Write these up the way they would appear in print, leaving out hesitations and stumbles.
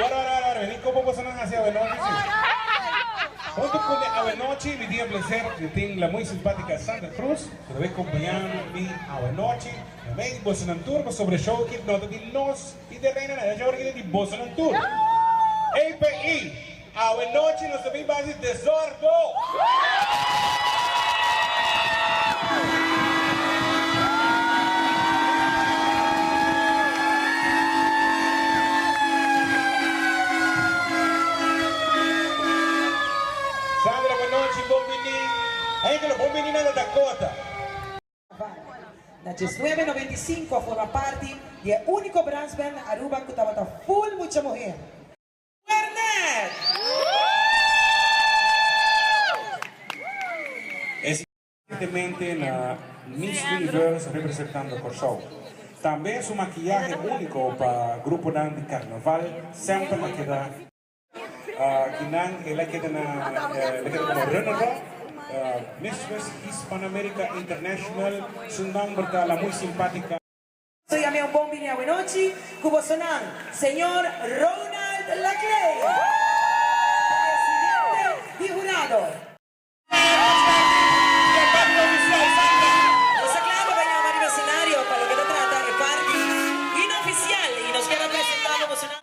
Wara wara wara wara komo boso nan hasi awenochi si. Hunto ku mi awenochi mi tin e placer di tin la muy simpatica Sandra Cruz ku ta bay compaña mi awenochi. Na mei di boso nan tur pasobra e show aki no ta di nos di de reina nan e show aki ta di boso nan tur. API awenochi nos ta bin basi desordo! Sandra bonochi bon bini. Angelo bon bini na Dakota. Na diesnuebe noventa i sinku a forma parti di e úniko brassband na Aruba ku tabata full mucha muher. Wernet! Recientemente na Miss Universe representando Kòrsou. Tambe su makiyahe úniko pa gruponan di karnaval semper a keda. Kinan el a keda na el a keda komo runner-up Mistress Hispanoamerica International. Su nòmber ta La Muy Simpática. So yam'é un bon bini awenochi ku bosonan, señor Ronald Laclé, presidente di hurado. Nos a kla pa bai yama riba escenario pa loke ta trata e parti inoficial y nos kier a presenta pa bosonan.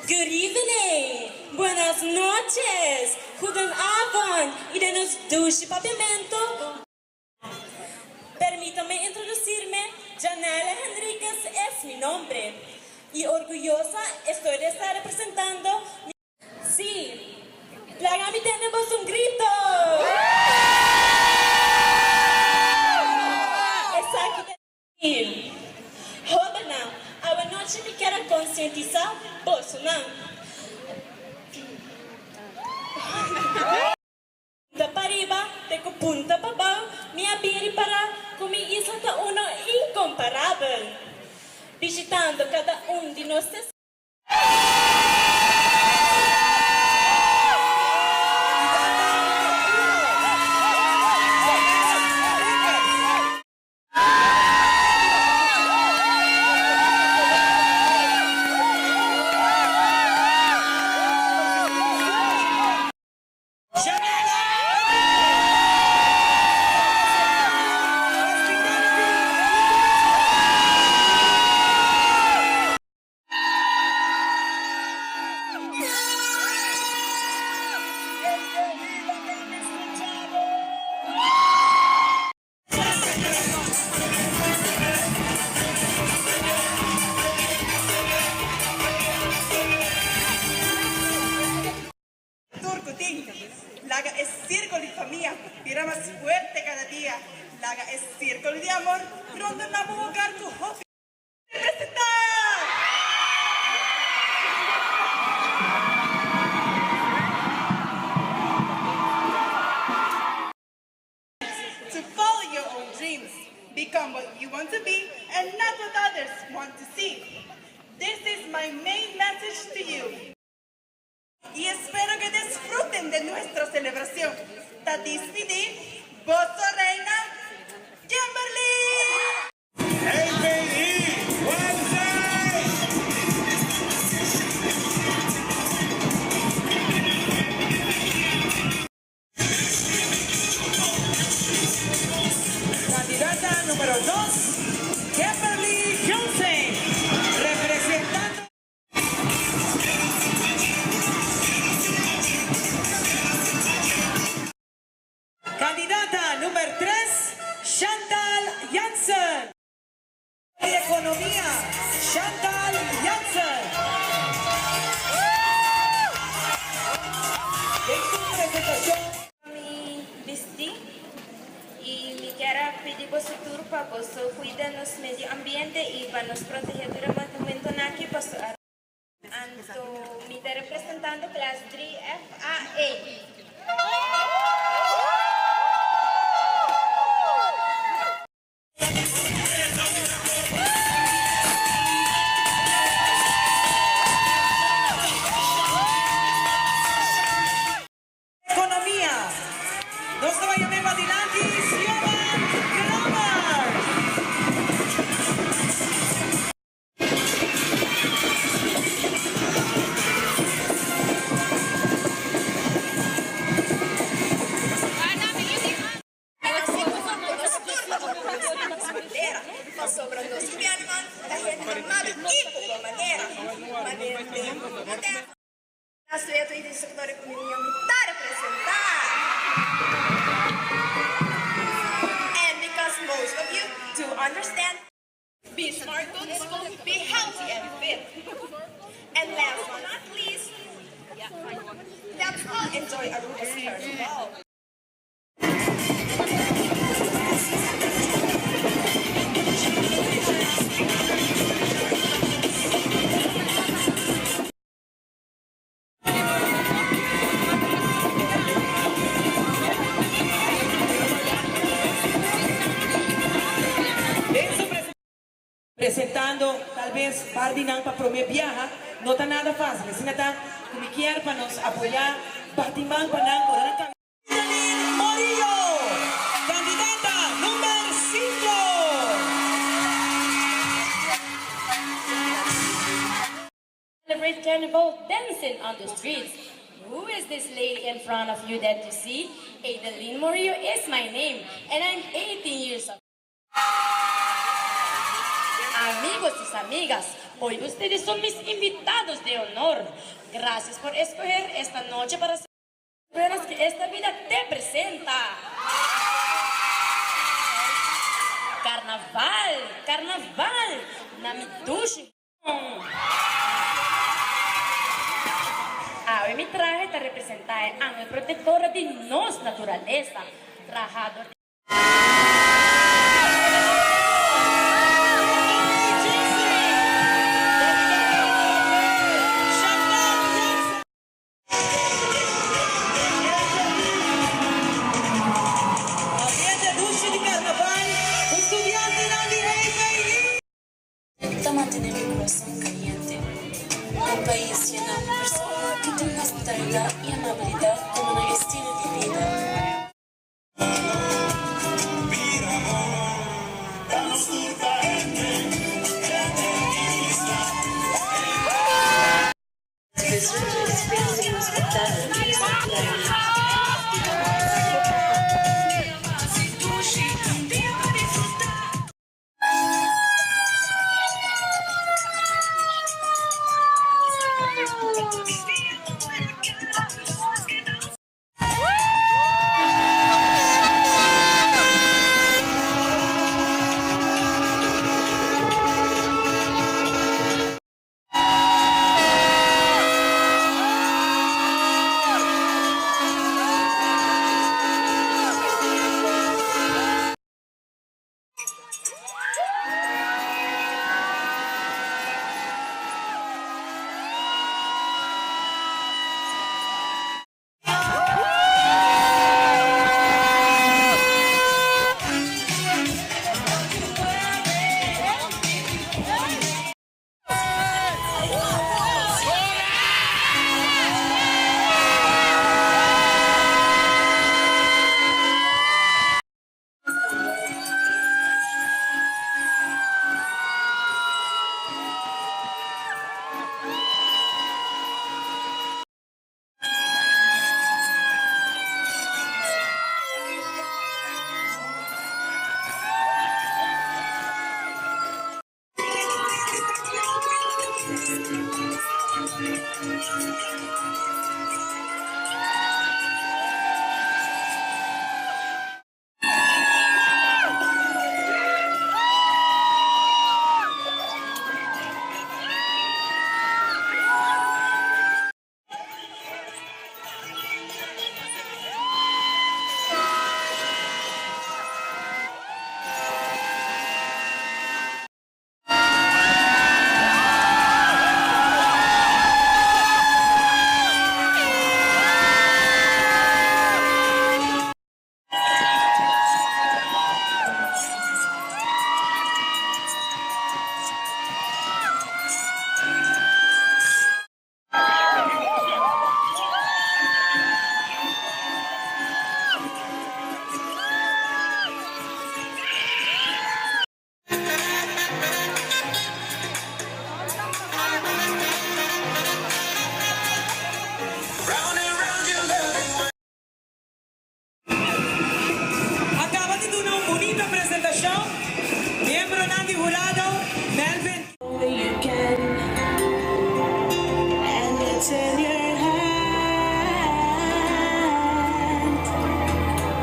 Good evening, buenas noches, guden avond y den nos dushi papiamento. Permítame introducirme, Janelle Henriquez es mi nombre y orguyosa estoy de estar representando mi. Sí, laga mi tende boso un grito! Esaki ta. Hóbennan, awanochi mi kier a konsientisá bosonan. Punta pariba te ku punta pabou mi a bin ripará ku mi isla ta uno inkomparabel. Bishitando kada un di nos. Tur ku tin. Laga e sírkulo di famia bira mas fuerte kada dia. Laga e sírkulo di amor rondoná bo hogar ku hopi. Representá! To follow your own dreams, become what you want to be and not what others want to see. This is my main message to you. Y espero que disfruten de nuestra celebración. Ta dispidi boso reina Kimberly! API Wednesday! Candidata numero dos, Kimberly Johnson, representando. Candidata number tres. pa boso cuida nos medio ambiente y pa nos protege tur e monumentonan aki paso Anto mi ta representando klas 3 FAE. Economia. Nos ta bay yam'e padilanti Xiomar Kramer. Pasobra nos rubianonan ta hende amabel i ku bon manera. Manera tempu moderno. Na sueto i den sektor ekonomia mi ta representá. And because most of you do understand. Be smart, go to school, be healthy and fit. And last but not least, let's all enjoy Aruba's carnival. Den su presentando tal bes par di nan pa prome biaha no ta nada facil asina ta cu mi kier pa nos apoya bati man pa nan ora nan cambia. Janine Morillo, candidata number cinco. Celebrate Carnival dancing on the streets. Who is this lady in front of you that you see? Adeline Morillo is my name, and I'm 18 years old. Amigos y amigas, hoy ustedes son mis invitados de honor. Gracias por escoger esta noche para celebrar que esta vida te presenta. Carnaval, carnaval, na mi dushi. Awe mi trahe ta representá e angel protectora di nos naturalesa, trahador di. Ambiente dushi di carnaval cu studiantenan di EPI. Ta mantené mi kurason kaliente. Un pais yená ku persona ku tin hospitalidat i amabilidat komo nan estilo di bida. Atenshon, miembronan di hurado, Melvin. You can, and it's in your hand.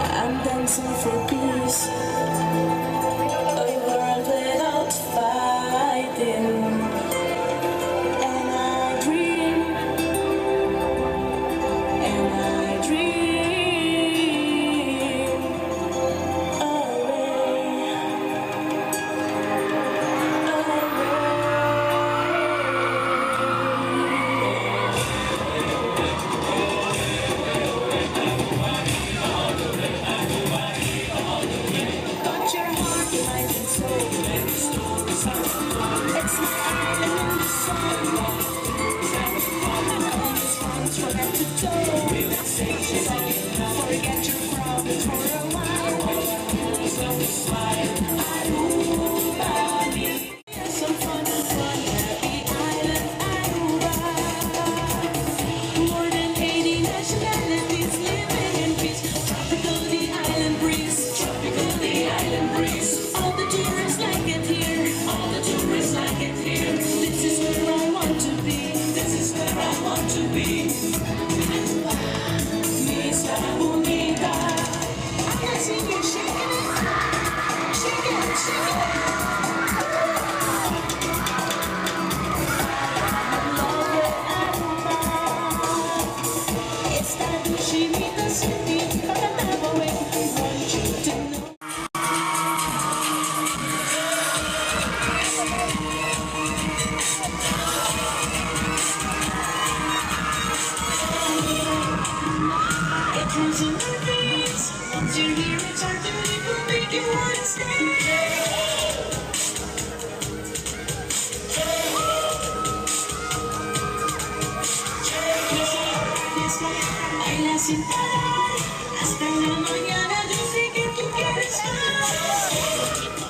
I'm dancing for peace, a world without fighting, and I dream, and I dream away. Got your heart, mind, and soul. It's my island in the sun. All this runs from head to toe. Forget your problems for a while. Aruba, some fun, fun, happy island, Aruba. More than 80 nationalities living in peace. Tropical, the island breeze. Tropical, the island breeze. All the tourists like it here. All the tourists like it here. This is where I want to be. This is where I want to be. Mi isla bunita. I can see you shaking it. Shake it, shake it. Love it, Aruba. Esta dushi mi ta sinti, want you to know. It runs in my veins. Once you're here, it's hard to leave. Will make you wanna stay. Baila sin parar hasta la mañana. Yo sé que tú quieres más.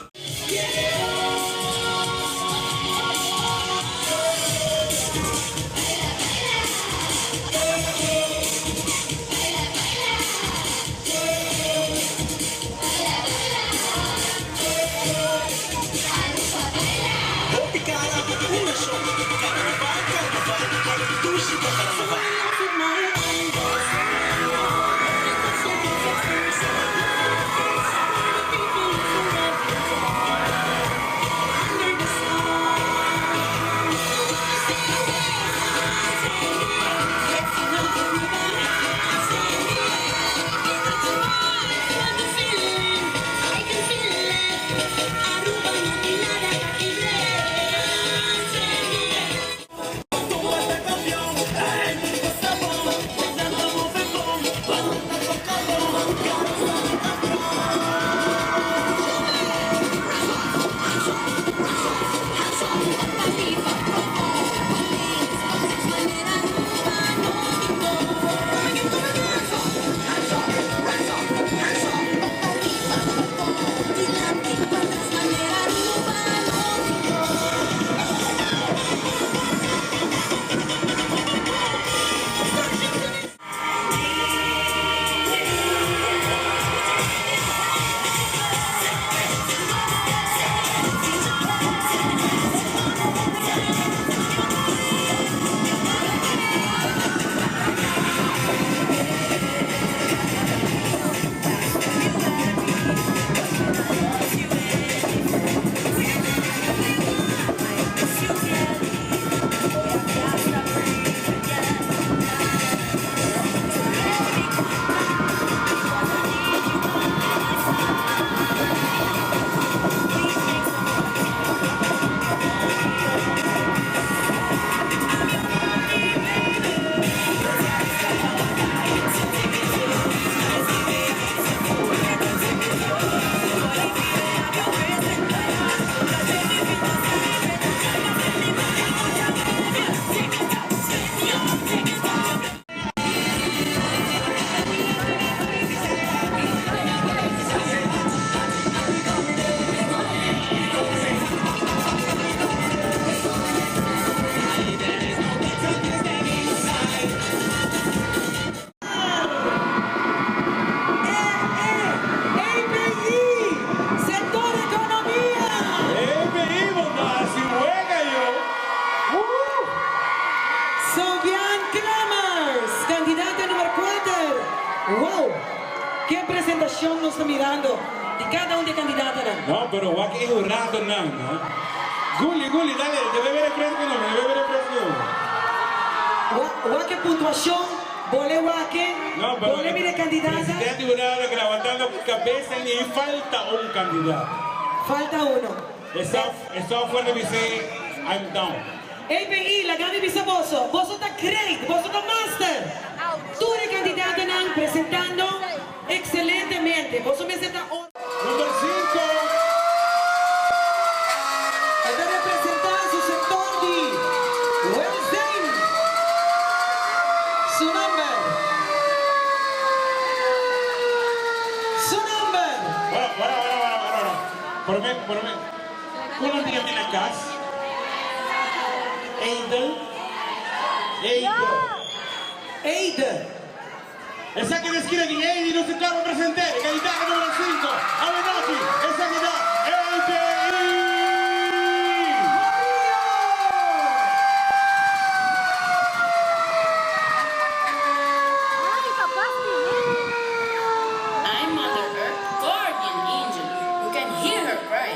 Hopi cara, un nacion. Carnaval, carnaval, dushi pa carnaval. My Ki presentashon nos ta mirando di kada un di e kandidatonan? No, pero wak e huradonan, no? Guli, guli, dale, debe bebe refresco no, debe bebe refresco. Wak e puntuashon, bole wak e, No, pero bole mira e kandidata. Presidente hurado levantando cabeza y falta un candidato. Falta uno. E software ta bisa I'm down. API, laga mi bisa boso, boso ta great, boso ta master. Tur e kandidatonan presentando excelentemente. Boso mester ta or. Number 5. E ta representá su sektor di Welzijn. Su nomber. Su nomber. Wara, wara, wara, wara, wara, wara. Promé, promé. Kon nan tin na kas? Eidel. Eidel. Eide. Esaki ta eskina di Eidi nos ta kla presentá. Kandidato number 5. Awenochi. Esaki ta API. Mario! I'm Mother Earth, guardian angel, who can hear her cry.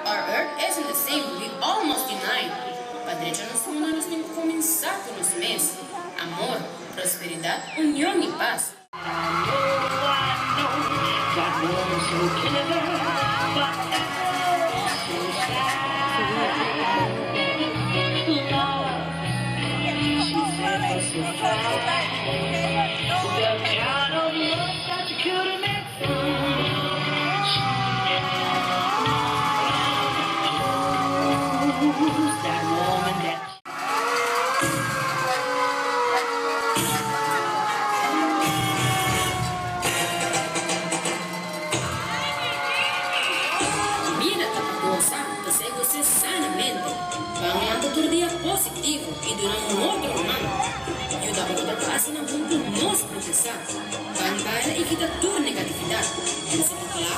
Our Earth isn't the same, we all must unite. Pa drecha nos mundo nos tin cu cuminsa cu nos mes. Amor, prosperidad, union y paz. I know that woman's so clever, but so sad. Love, she's ever so fine. The kind of love that you couldn't make. Who's that woman that Bida ta pa gosa, p'esey gosa sanamente. Ban lanta tur dia positivo y duna un otro man. Yuda otro pa asina hunto nos progresa. Ban baila y kita tur negatividad. Boso ta cla?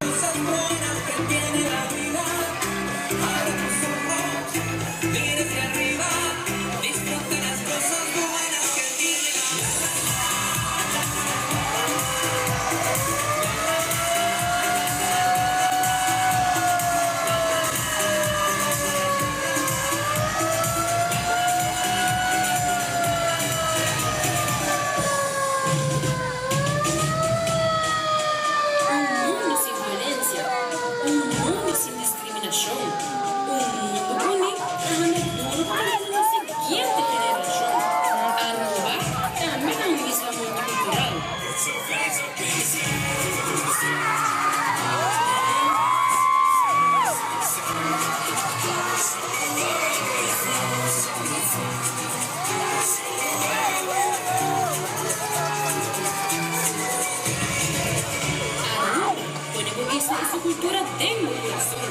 Cosas buenas que tiene la vida. Abre tus ojos, mira hacia arriba, disfruta las cosas buenas que tiene la Un mundo sin violencia, un mundo sin discriminacion, un mundo uni, trahando duro pa la siguiente generacion. Aruba tambe ta un isla multicultural. Aruba, pone bo isla y su cultura den bo curason.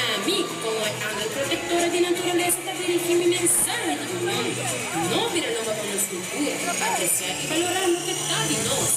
Ami, como e angel protectora di naturalesa, ta dirigi mi mensahe di union. No bira lomba pa nos cultura, aprecia y valora loke ta di nos.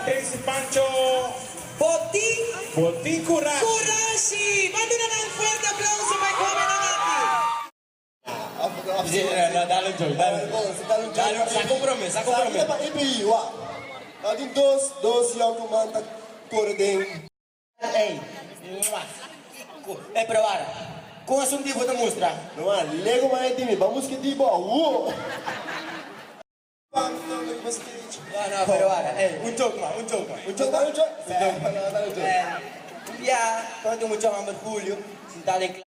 Prince Pancho. Botin. Botin Curashi. Curashi. Manda un fuerte aplauso pa e hobennan aki. Dale un joy, dale. Dale, saca un prome, saca un prome. Saca pa IPI, wa. Tin dos yoncuman ta core den. Ey, pero para. Con un tipo te mustra? No, lego mais de mim. Vamos que tipo, uou. No, no, pero para. Ey, un joke man, un joke man. Un joke, un joke. Un joke. Un joke. Ya, cuando mucho hambre Julio, sentado en clase.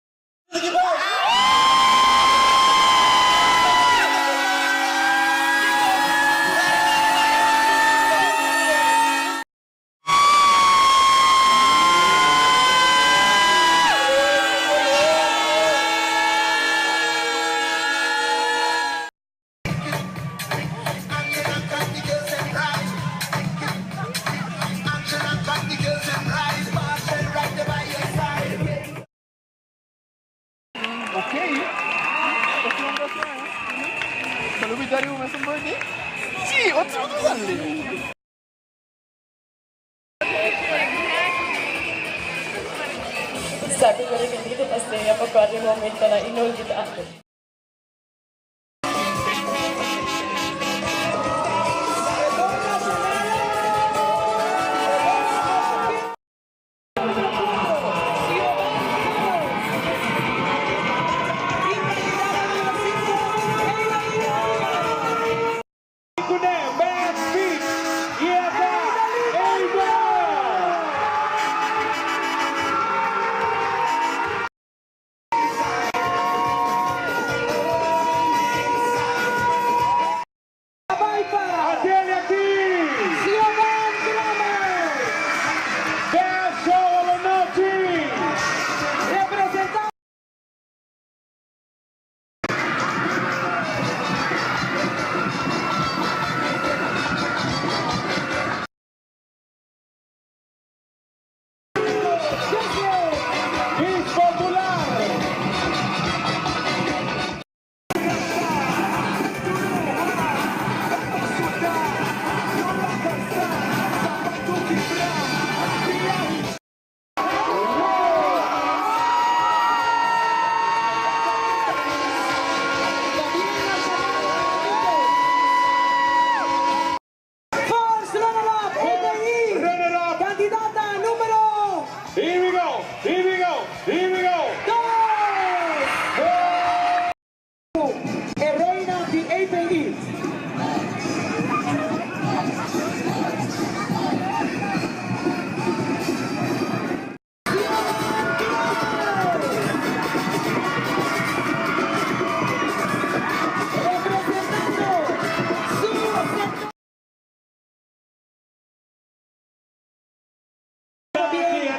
Sí, otro dale. Sabi ko rin dito kasi napagkwari momento na inolvidable.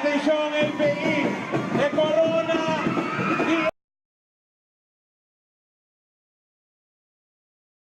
Atención, LPI.